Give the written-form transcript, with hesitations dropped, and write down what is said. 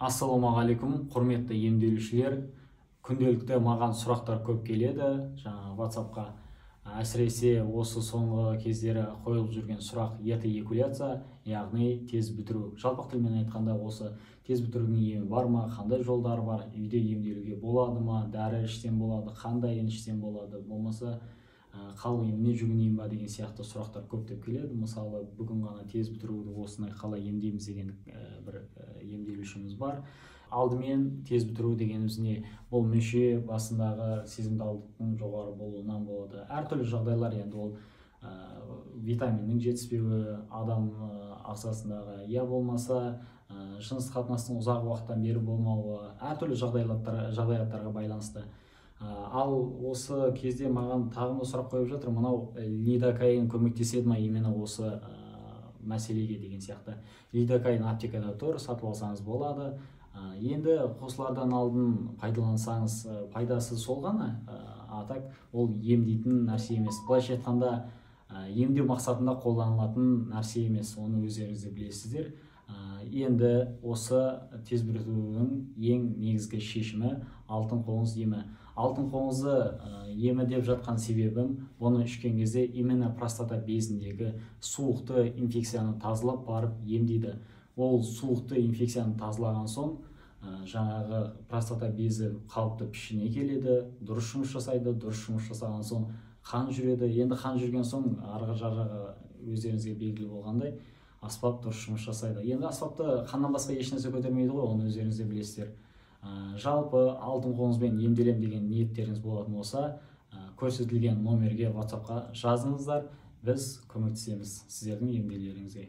Ассалаумағалейкум, құрметті емделушілер. Күнделікті маған сұрақтар көп келеді, жаңа WhatsApp-қа. Әсіресе осы соңғы кездері қойылып жүрген сұрақ ерте эякуляция, яғни тез бітіру. Жалпақ тілмен айтқанда, осы тез бітірудің емі бар ма, қандай жолдары бар, үйде емделуге болады ма, дәрі ішсем болады, қандай ішсем болады, болмаса халық еміне жүгінейін ба деген сияқты сұрақтар көптеп келеді. Мысалы, бүгін ғана тез бітіруді осыны қалай емдейміз деген бір емделушіміз бар. Алдымен тез бітіру дегеніміз не? Бұл мүше басындағы сезімталдықтың жоғары болуынан болады. Әртүрлі жағдайлар, енді ол витаминнің жетіспеуі адам ағзасындағы, я болмаса жыныстық қатынастың ұзақ уақыттан бері болмауы, әртүрлі жағдаяттарға байланысты. Ал осы кезде маған тағы да сұрақ қойып жатыр, мынау лидокаин көмектеседі ма именно осы мәселеге деген сияқты. Лидокаин аптекада тұр, сатып алсаңыз болады. Енді қосылардан алдын пайдалансаңыз, пайдасы сол ғана, а так ол емдейтін нәрсе емес. Былайша айтқанда, емдеу мақсатында қолданылатын нәрсе емес, оны өздеріңіз де білесіздер. Енді осы тез бітірудің ең негізгі шешімі алтын қоңыз емі. Алтын қоңызды емі деп жатқан себебім, бұны ішкен кезде именно простата безіндегі суықты инфекцияны тазалап барып емдейді. Ол суықты инфекцияны тазалаған соң жаңағы простата безі қалыпты пішіне келеді, дұрыс жұмыс жасайды. Дұрыс жұмыс жасаған соң қан жүреді. Енді қан жүрген соң арғы жағы өздеріңізге белгілі болғандай, аспап дұрыс жұмыс жасайды. Енді аспапты қаннан басқа ешнәрсе көтермейді ғой, оны өздеріңіз де білесіздер. Жалпы алтын қоңызбен емделем деген ниеттеріңіз болатын болса, көрсетілген номерге WhatsApp-қа жазыңыздар, біз көмектесеміз сіздердің емделулеріңізге.